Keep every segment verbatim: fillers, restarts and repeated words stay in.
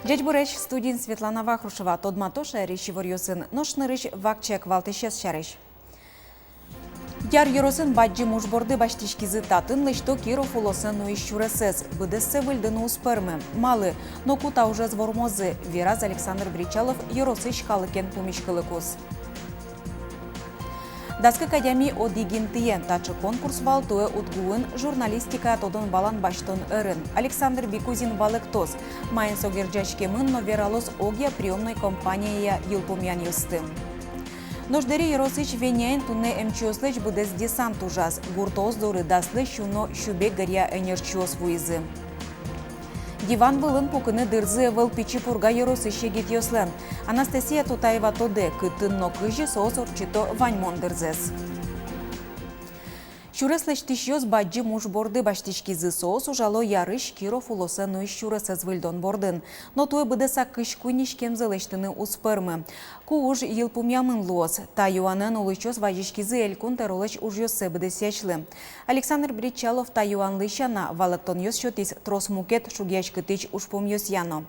Ӟечбуресь! Студиын Светлана Вахрушева. Тодмато шаерысь иворъёсын. Нош нырысь вакчияк валтӥсез сярысь. Яр ёросын бадӟым уж борды басьтӥськизы. Татын лэсьто Киров улосэн нуись сюресэз. Быдэссэ выльдыны уз пӧрмы. Малы? Но ку та ужез вормозы, вераз Александр Бречалов ёросысь калыкен пумиськылыкуз. Дас кык адями одӥг интые. Таӵе конкурс вал туэ УдГУын журналистикая тодон-валан басьтон ӧрын. Александр Бикузин валэктоз, маин со герӟаськемын, но вералоз огъя приёмной кампанияя йылпумъянъёсты. Нош Дэри ёросысь Веняын туннэ эмчиослэсь быдэс десант ужаз. Гуртоос доры даслэсь уно сюбег ӧръя эмчиос вуизы. Диван вылын пукыны дырзы ӧвӧл Пичи Пурга ёросысь егитъёслэн. Анастасия Тутаева тодэ, кытын но кызьы соос ортчыто ваньмон дырзэс. Сюрес лэсьтӥсьёс бадӟым уж борды басьтӥськизы. Соос ужало Ярысь Киров улосэн нуись сюресэз выльдон бордын. Но туэ быдэсак кызь куинь иськемзэ лэсьтыны уз пӧрмы. Ку уж йылпумъямын луоз? Та юанэн улӥсьёс вазиськизы Элькун тӧролэсь ужъёссэ быдэсъясьлы. Александр Бречалов та юанлы сяна, валэктонъёс сётӥз трос мукет шугъяськытӥсь ужпумъёсъя но.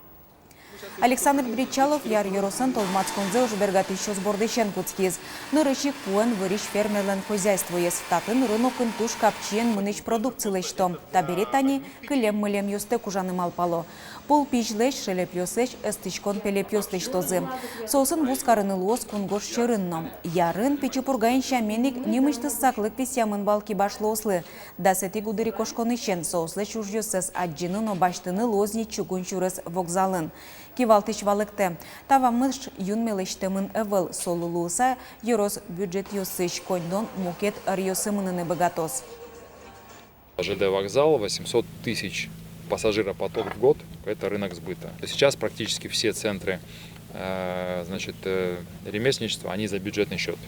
Александр Бречалов Яр ёросэн тодматсконзэ ужбергатӥсьёс бордысен кутскиз. Нырысь ик куэн вырись фермерлэн хозяйствоез. Татын рынокын туж капчиен мынӥсь продукци лэсьто. Табере тани кылем-мылемъёстэк ужаны малпало. Пулпизьлэсь, шелепъёслэсь эстӥськон пелепъёс лэсьтозы. Соосын вузкарыны луоз кунгож сьӧрын но. Ярын, Пичи Пургаын сямен ик, нимысьтыз саклык висъямын вал кибашлыослы. Дасэтӥ гудырикошконысен соослэсь ужъёссэс адӟыны но басьтыны луоз ни чугун сюрес вокзалын. Кивалтӥсь валэктэ, та вамыш юнме лэсьтэмын ӧвӧл, солы луыса ёрос бюджетъёсысь коньдон мукет ӧръёсы мыныны быгатоз. ЖД вокзал, восемьсот тысяч пассажиропоток в год, это рынок сбыта. Сейчас практически все центры, э, значит, э, ремесленничества, они за бюджетный счёт.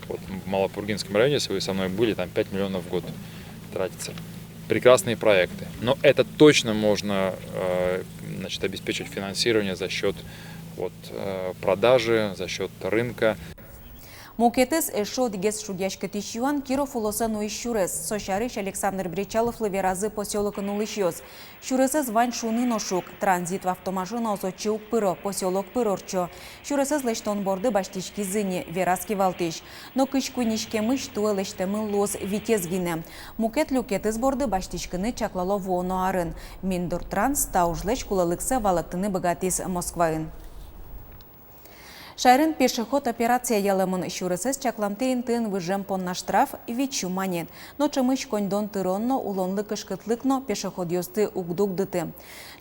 Вот в Малопургинском районе, если вы со мной были, там пять миллионов в год тратится. Прекрасные проекты. Но это точно можно, э, значит, обеспечить финансирование за счёт вот, э, продажи, за счёт рынка. Мукетыз, эшшо одӥгез шугъяськытӥсь юан — Киров улосэн нуись сюрес. Со сярысь Александр Бречаловлы веразы посёлокын улӥсьёс. Сюресэз вань шуыны но шуг. Транзит автомашинаос отчы уг пыро, посёлок пыр ортчо. Сюресэз лэсьтон борды басьтӥськизы ни, вераз кивалтӥсь. Но кызь куинь иськемысь туэ лэсьтэмын луоз витез гинэ. Мукет люкетэз борды басьтӥськыны чаклало вуоно арын. Миндортранс та ужлэсь кулэлыксэ валэктыны быгатӥз Москваын. Шаерын пешеход операция ялэмын. Сюресэз чакламтэ интыын выжем понна штраф вить сю манет. Но ӵемысь коньдон тырон но, улонлы кышкытлык но пешеходъёсты уг дугдыты.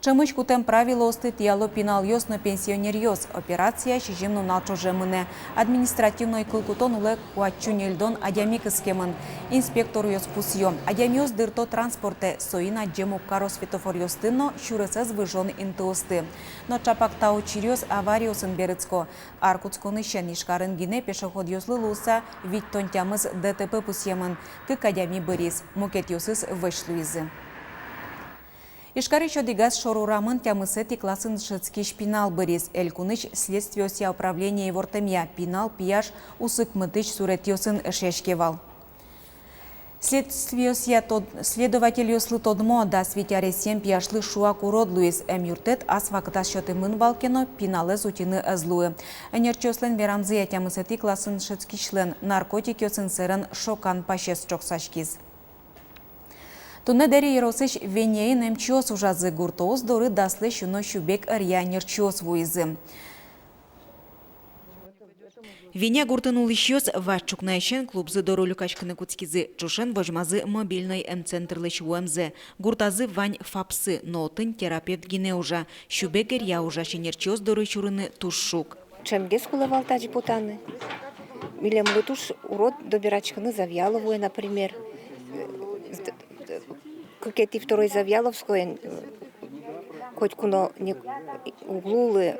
Ӵемысь кутэм правилоосты тӥяло пиналъёс но пенсионеръёс. Операция сизьым нунал ӵоже мынэ. Административной кыл кутон улэ куатьсю ньыльдон адями кыскемын. Инспекторъёс пусъё: адямиос дырто транспортэ, соин адӟем уг каро светофоръёсты но сюресэз выжон интыосты. Но ӵапак та учыръёс авариосын берытско. Ар кутсконысен Ижкарын гинэ пешеходъёслы луыса витьтон тямыс ДТП пусъемын, кык адями быриз, мукетъёсыз вӧсь луизы. Ижкарысь одӥгаз шор урамын тямысэтӥ классын дышетскись пинал быриз. Элькунысь следствиосъя управление ивортэмъя, пинал пияш усыкмытӥсь суретъёсын эшъяське вал. Следствиосъя тод-, следовательёслы тодмо, дас вить аресъем пияшлы шуак урод луиз. Эмъюрттэт ас вакытаз сётэмын вал ке но, пиналэз утьыны ӧз луы. Эмчиослэн верамзыя, тямысэтӥ классын дышетскисьлэн наркотикъёсын сэрен шокан пасез ӵоксаськиз. Туннэ Дэри ёросысь Веняын эмчиос ужазы. Гуртоос доры даслэсь уно сюбег ӧръя эмчиос вуизы. Веня гуртын улӥсьёс вазь ӵукнаысен клубзы доры люкаськыны кутскизы. Ӵошен возьмазы мобильной эмцентрлэсь вуэмзэ. Гуртазы вань ФАПсы, но отын терапевт гинэ ужа. Сюбег ӧръя ужась эмчиос доры сюрыны туж шуг. Ӵемгес кулэ вал тазьы потаны. Милемлы туж урод добираться карыны Завьяловое, например. Кыкетӥ, второй Завьяловскоен, э, котьку но ни уг луылы,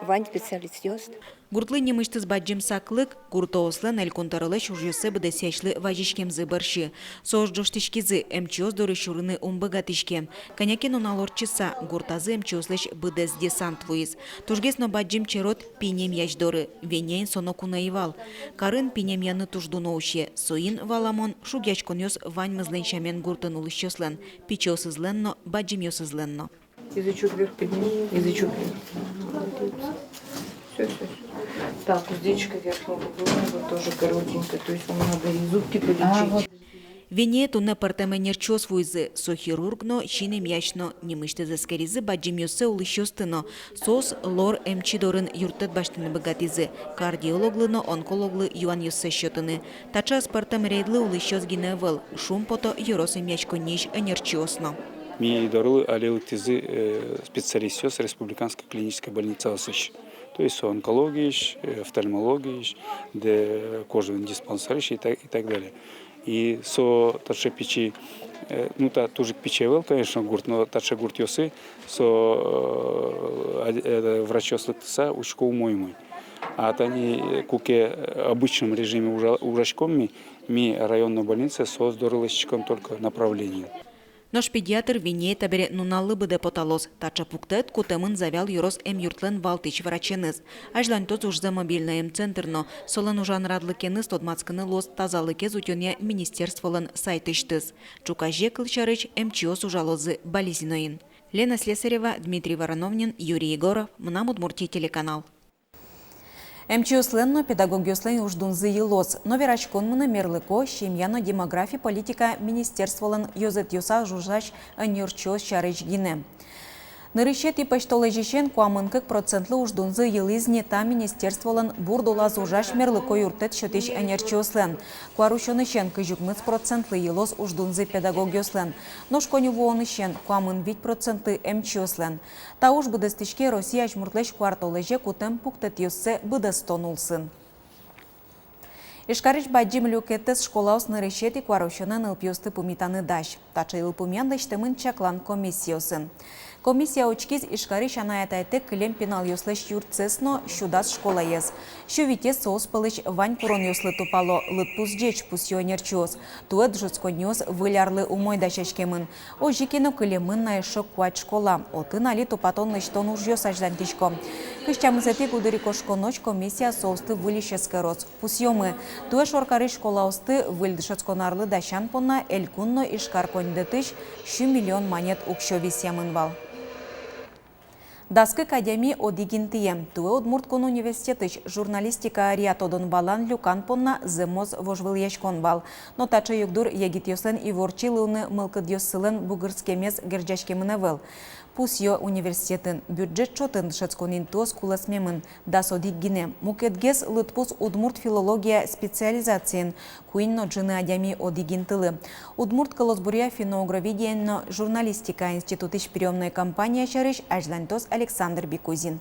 вань специалистъёс. Гуртлы нимысьтыз бадӟым саклык гуртоослэн элькун тӧролэсь ужъёссэ быдэсъясьлы вазиськемзы бӧрсьы. Соос ӝожтӥськизы, эмчиос доры сюрыны ум быгатӥське. Кӧня ке нунал ортчыса гуртазы эмчиослэсь быдэс десант вуиз. Тужгес но бадӟым черод пинь эмъясь доры. Веняын со ноку но ӧй вал. Карын пинь эмъяны туж дуно усе. Соин, валамон, шугъяськонъёс ваньмызлэн сямен гуртын улӥсьёслэн, пичиосызлэн но, бадӟымъёсызлэн но. Язычок вверх подними, язычок вверх. Молодец. Всё, всё, всё. Так, уздечка верхнего губы, вот тоже коротенько, то есть вам надо и зубки полечить. Венее туннэ пӧртэм ӧнерчиос вуизы, со хирург но, син эмъясь но. Нимысьтыз эскеризы бадӟымъёссэ улӥсьёсты но. Соос лор эмчи дорын юрттэт басьтыны быгатӥзы, кардиологлы но онкологлы юанъёссэс сётыны. Таӵе аспӧртэм рейдлы улӥсьёс гинэ ӧвӧл, шумпото ёрос эмъяськонниысь ӧнерчиос но. Ми доры али лыктӥзы, э, специалистъёс республиканской клинической больницаосысь. То есть со онкологиысь, э, офтальмологиысь, да кожный диспансерысь и так, и так далее. И со таӵе пичи, э, ну, та туж ик пичи ӧвӧл, конечно, гурт, но таӵе гуртъёсы со, э, а, э, врачъёс лыктыса учко умой-умой. А тани, э, куке, э, обычном режиме ужа-, ужаськом ми, ми районной больницае соос доры лэсьтӥськом только направление. Нош педиатр Венее табере нуналлы быдэ поталоз. Таӵе пуктэт кутэмын Завьял ёрос эмъюртлэн валтӥсь враченыз. Азьланьтоз ужзэ мобильной эмцентр но. Солэн ужан радлыкеныз тодматскыны луоз тазалыкез утёнъя министерстволэн сайтысьтыз. Ӵуказе, кылсярысь, эмчиос ужалозы Балезиноын. Лена Слесарева, Дмитрий Вороновнин, Юрий Егоров, «Мынам Удмуртие» телеканал. Эмчиослэн но педагогъёслэн уждунзы йылоз, но вераськон мынэ мерлыко, семья но демографи политика министерстволэн ёзэтъёсаз ужась ӧнерчиос сярысь гинэ. Нырысетӥ пӧсьтолэзьысен куамын кык процентлы уждунзы йылӥз ни та министерстволэн бурд улаз ужась мерлыко юрттэт сётӥсь ӧнерчиослэн. Куарусёнысен кызь укмыс процентлы йылоз уждунзы педагогъёслэн, нош коньывуонысен куамын вить процентлы эмчиослэн. Та уж быдэстӥське Россия азьмуртлэсь куартолэзе кутэм пуктэтъёссэ быдэстон улсын. Ижкарысь бадӟым люкетэз школаос нырысетӥ куарусёнэ нылпиосты пумитаны дась. Таӵе йылпумъян лэсьтэмын чаклан комиссиосын. Комиссия учкиз Ижкарысь анай-атайтэк кылем пиналъёслэсь юртсэс но сю дас школаез. Сю витез соос пӧлысь вань куронъёслы тупало, лыдпус ӟеч, пусъё ӧнерчиос. Туэ дышетсконниос выль арлы умой дасяськемын. Озьы ке но кылемын на эшшо куать школа. Отын али тупатон-лэсьтон ужъёс азьланьтӥсько. Кызь тямысэтӥ гудырикошконозь комиссия соосты выльысь эскероз. Пусъёмы, туэ шоркарысь школаосты выль дышетскон арлы дасян понна элькун но Ижкар коньдэтысь сю миллион манет уксё висъямын вал. Дас кык адями одӥг интые. Туэ Удмурт кун университетысь журналистика ӧръя тодон-валан люкан понна зэмос вожвылъяськон вал. Но таӵе югдур егитъёслэн иворчи луыны мылкыдъёссылэн бугырскемез герӟаськемын ӧвӧл. Пусъё университетын: бюджет чотын дышетскон интыос кулэсмемын дас одӥг гинэ. Мукетгес лыдпус удмурт филология специализациын, куинь но ӝыны адями одӥг интылы. Удмурт кылосбуръя, финно-угроведение но журналистика институтысь приёмной кампания сярысь азьланьтоз Александр Бикузин.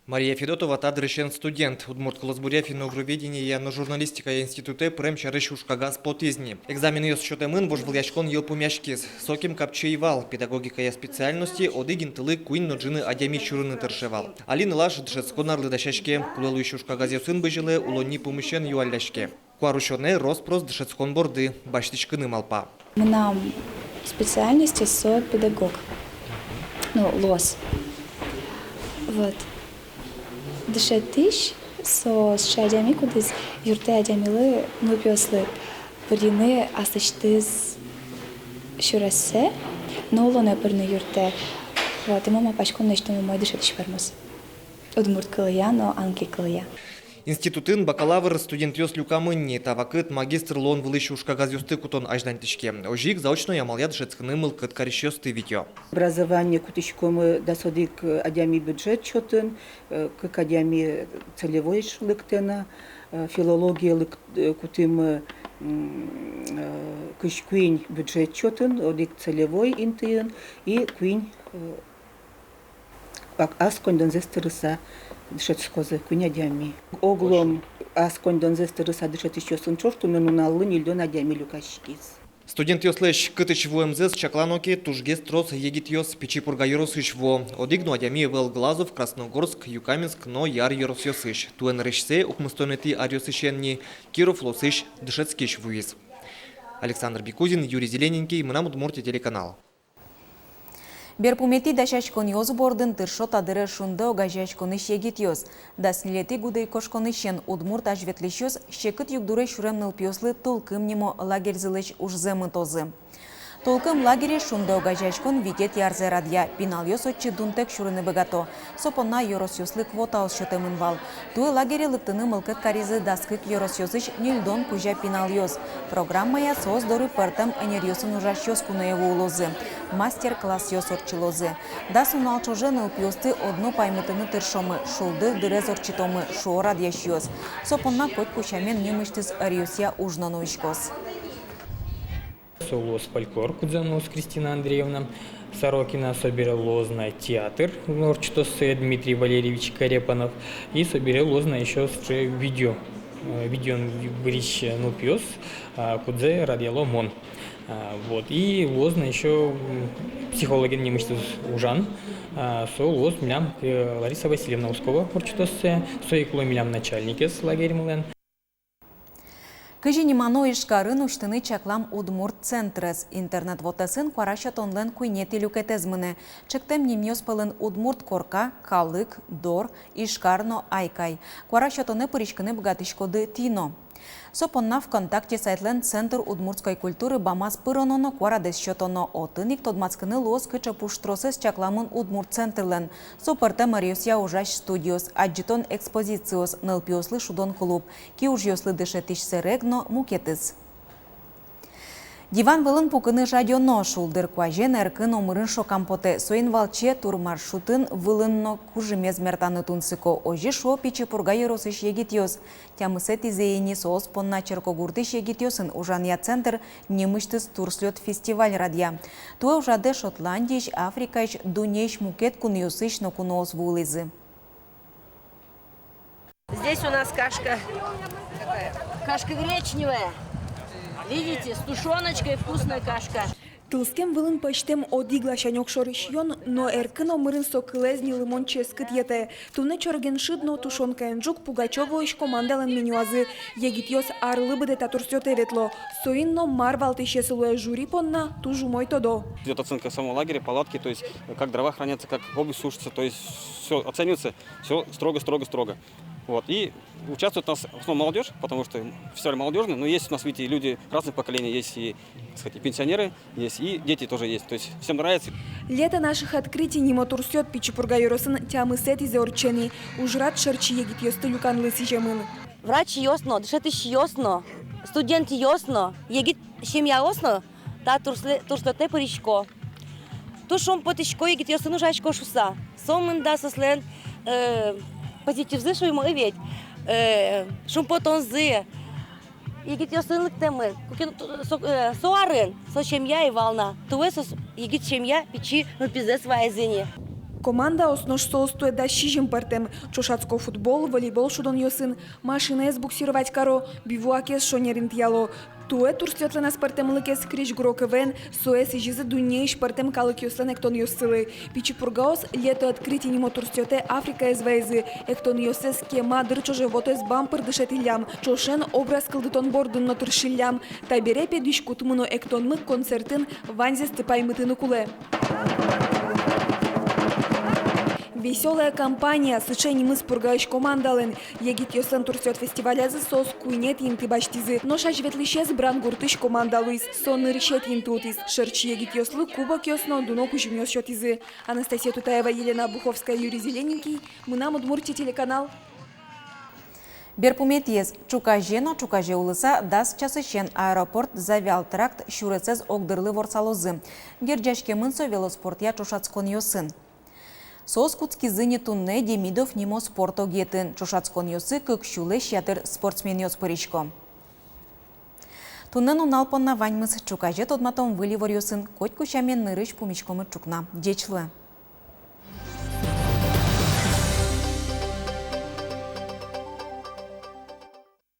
Мария Федотова та дырысен студент. Удмурт кылосбуръя, финно-угроведенияя но журналистикая институтэ пырем сярысь ужкагаз потӥз ни. Экзаменъёс сётэмын, вожвылъяськон йылпумъяськиз. Сокем капчи ӧй вал, педагогикая специальносте одӥг интылы куинь но ӝыны адями сюрыны тырше вал. Али нылаш дышетскон арлы дасяське, кулэ луись ужкагазъёсын бызьылэ, улонни пумысен юалляське. Куарусёнэ рос-прос дышетскон борды, басьтӥськыны малпа. Мынам специальносте со педагог. Ну, луоз. Вот. Дышетӥсь со сыӵе адями, кудӥз юрттэ адямилы, нылпиослы, пырыны аслэсьтыз сюрессэ, но улонэ пырыны юрттэ. Вот, и мон малпасько, мынэсьтым умой дышетӥсь пӧрмоз. Удмурт кылъя но англи кылъя. Институтын бакалавр студентъёс люкамын ни, та вакыт магистр луон вылысь ужкагазъёсты кутон азьланьтӥське. Озьы ик заочной амалъя дышетскыны мылкыд карисьёсты витё. Образование кутӥськомы дас одӥг адями бюджет чотын, э, кык адями целевой лыктэ на, э, филология лык-, э, кутӥмы, м, э, кызь куинь бюджет чотын, одӥг целевой интыын и куинь, э, ак-, ас коньдонзэс тырыса дышетскозы куинь адями. Оглом ас коньдонзэс тырыса дышетӥсьёсын ӵош туннэ нуналлы ньыльдон адями люкаськиз. Студентъёслэсь кытысь вуэмзэс чаклано ке, тужгес трос егитъёс Пичи Пурга ёросысь вуо. Одӥг но адями ӧвӧл Глазов, Красногорск, Юкаменск но Яр ёросъёсысь. Туэ нырысьсэ, укмыстонэтӥ аръёсысен ни, Киров улосысь дышетскись вуиз. Александр Бикузин, Юрий Зелененький, «Мынам Удмуртие» телеканал. Берпуметӥ дасяськонъёс бордын тыршо та дыре «Шунды» огазеяськонысь егитъёс. Дас ньылетӥ гудырикошконысен удмурт азьветлӥсьёс секыт югдуре сюрем нылпиослы «Тулкым» нимо лагерьзылэсь ужзэ мытозы. «Тулкым» лагере «Шунды» огазеяськон витетӥ арзэ радъя. Пиналъёс отчы дунтэк сюрыны быгато. Со понна ёросъёслы квотаос сётэмын вал. Туэ лагере лыктыны мылкыд каризы дас кык ёросъёсысь ньыльдон кузя пиналъёс. Программая соос доры пӧртэм ӧнеръёсын ужасьёс куное вуылозы, мастер-классъёс ортчылозы. Дас нунал ӵоже нылпиосты одно паймытыны тыршомы, шулдыр дырез ортчытомы, шуо радъясьёс. Со понна котьку сямен нимысьтыз ӧръёсъя уж но нуиськоз. Со луоз фольклор, кудзэ нуоз Кристина Андреевна Сорокина, собере луоз на театр, ортчытоз сое Дмитрий Валерьевич Корепанов, и собере луоз на ещё сыӵе видео, э, видеоын вырись нылпиос, а, кудзэ радъяло мон. А, вот, и луоз на ещё, м, психологен нимысьтыз ужан, а, со луоз милям, э, Лариса Васильевна Ускова ортчытоз сое, со ик луэ милям начальникез лагерьмылэн. Кызьы нимано Ижкарын усьтыны чаклам удмурт центрез? Интернет вотэсын куара сётонлэн куинетӥ люкетэз мынэ. Чектэм нимъёс пӧлын «Удмурт корка», «Калык», «Дор», «Ижкар» но «Айкай». Куара сётонэ пыриськыны быгатӥськоды тӥ но. Со понна ВКонтакте сайтлэн «Центр удмуртской культуры» бамаз пыроно но куарадэс сётоно. Отын ик тодматскыны луоз, кыӵе пуштросэз чакламын удмурт центрлэн. Со пӧртэм ӧръёсъя ужась студиос, адӟытон экспозициос, нылпиослы шудон клуб, киужъёслы дышетӥсь сэрег но мукетыз. Диван вылын пукыны жадёно. Шулдыр куазен эркын омырын шокам потэ. Соин валче турмаршрутын вылын но кужымез мертаны тунсыко. Озьы шуо Пичи Пурга ёросысь егитъёс. Тямысэтӥзэ ини соос понна Черкогуртысь егитъёсын ужанъя центр нимысьтыз турслёт фестиваль радъя. Туэ ужрадэ Шотландиысь, Африкаысь, дуннеысь мукет кунъёсысь но куноос вуылӥзы. Здесь у нас кашка, кашка гречневая. Видите, с тушёночкой, вкусная кашка. Тылскем вылын пӧзьтэм одӥг ласянь огшоры сиён, но эркын омырын со кылэз ньылымон ческыт йӧтэ. Туннэ чорыген шыд но тушёнкаен ӝук Пугачёвоысь командалэн менюазы. Егитъёс арлы быдэ та турсётэ ветло. Соин но мар валтӥсез луэ жюри понна, туж умой тодо. Идёт оценка самого лагеря, палатки, то есть, э, как дрова хранятся, как обувь сушится, то есть всё оценивается, всё строго, строго, строго. Вот. И участвует у нас в основном молодёжь, потому что фестиваль молодёжный, но есть у нас, видите, люди разных поколений, есть и, так сказать, и пенсионеры, есть и дети тоже есть, то есть всем нравится. «Лето наших открытий» нимо турсёт Пичи Пурга ёросын тямысэтӥзэ ортче ни. Ужрад шӧрчи егитъёсты люканлы сӥземын. Врачъёс но, дышетӥсьёс но, студентъёс но, егит семьяос но та турсле-, турслётэ пырисько. Туж шумпотӥсько, егитъёсын ужасько шуса. Сомында соослэн, э, позитивзы, шуом-а ведь, э, шумпотонзы. Егитъёсын лыктэмын. Куке но ту-, со, э, со арын, со семья ӧй вал на. Туэ соос егит семья, пичи нылпизэс ваизы ни. Командаос, нош соос туэ дас сизьым пӧртэм. Ӵошатско футбол, волейбол шудонъёсын, машинаез буксировать каро, бивуакез шонер интыяло. Туэ турсётлэн аспӧртэмлыкез крезьгуро КВН, сое сӥзизы дуннеысь пӧртэм калыкъёслэн эктонъёссылы. Пичи Пургаос «Лето открытий» нимо турсётэ Африкаез ваизы. Эктонъёссэс кема дыр ӵоже вотэс бампыр дышетӥллям, ӵошен образ кылдытон бордын но тыршиллям. Табере пе дӥськутмы но эктонмы концертын ваньзэсты паймытыны кулэ. «Весёлая компания» — сыӵе нимыз Пургаысь командалэн. Егитъёслэн турсёт фестивалязы соос куинетӥ инты басьтӥзы. Нош азьветлӥсез Брангуртысь команда луиз. Со нырысетӥ инты утӥз. Шӧрчи егитъёслы кубокъёс но дуно кузьымъёс сётӥзы. Анастасия Тутаева, Елена Обуховская, Юрий Зелененький, «Мынам Удмуртие» телеканал. Берпуметӥез. Ӵуказе но ӵуказе улыса дас часысен аэропорт — Завьял тракт сюресэз ог дырлы ворсалозы. Герӟаськемын со велоспортъя ӵошатсконъёсын. Соос кутскизы ни туннэ Демидов нимо спорт огазеын. Ӵошатсконъёсы кык сюлэсь ятыр спортсменъёс пырисько. Туннэ нунал понна ваньмыз. Ӵуказе тодматом выль иворъёсын. Котьку сямен нырысь пумиськомы ӵукна. Ӟеч луэ.